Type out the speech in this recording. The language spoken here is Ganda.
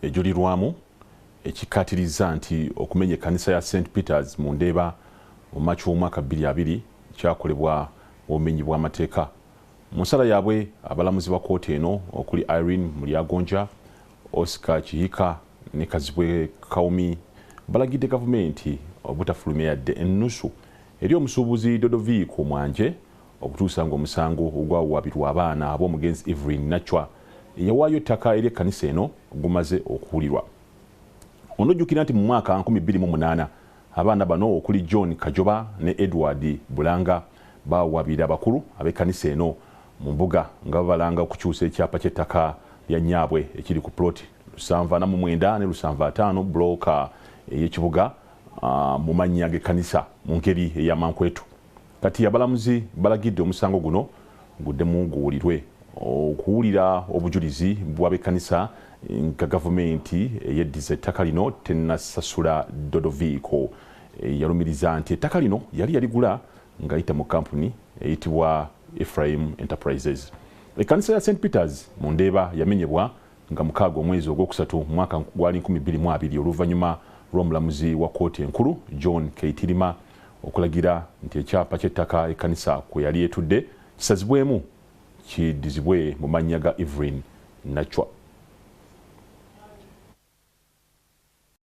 ejulirwamu ekikkaatiriza nti okumenya ekkanisa ya St Peters mu Ndeeba mu Machi w'omwaka 2020 kyakolebwa obumenyi bw'amateeka. Mu nsala yaabwe, abalamuzi ba kkooti eno okuli Irene Mulyagonja, Oscar Kihika ne Kazibwe Kawumi balagidde gavumenti obutafulumya yadde ennusu eri omusuubuzi Dodoviiko Mwanje okutuusa ng'omusango ogwawawabirwa abaana ab'omugenzi Evelyn Nachwa eyawaayo ettaka eri ekkanisa eno gumaze okuwulirwa. Onojjukira nti mu mwaka 2008 abaana bano okuli John Kajoba ne Edward Bulanga bawawabira abakulu ab'ekkanisa eno mu mbuga nga babalanga okukyusa ekyapa ky'ettaka lya nnyaabwe ekiri ku ploti 749 ne 75 bulooka ey'ekibuga mu mannya g'ekkanisa mu ngeri ey'amankwetu. Kati abalamuzi balagidde omusango guno guddemu guwulirwe okuwulira obujulizi bw'ab'ekkanisa nga gavumenti eyeddiza ettaka lino tennasasula Dodoviiko yalumiriza nti ettaka lino yali yaligula ng'ayita mu kampuni eyitibwa Ephraim Enterprises. Ekkanisa ya St Peters mu Ndeeba yamenyebwa nga 6 omwezi ogwokusatu mwaka gwali 2020 oluvannyuma lw'omulamuzi wa kkooti enkulu John Keitirima okulagira nti ekyapa ky'ettaka ekkanisa kwe yali etudde kisazibwemu kiddizibwe mu mannya ga Evelyn Nachwa.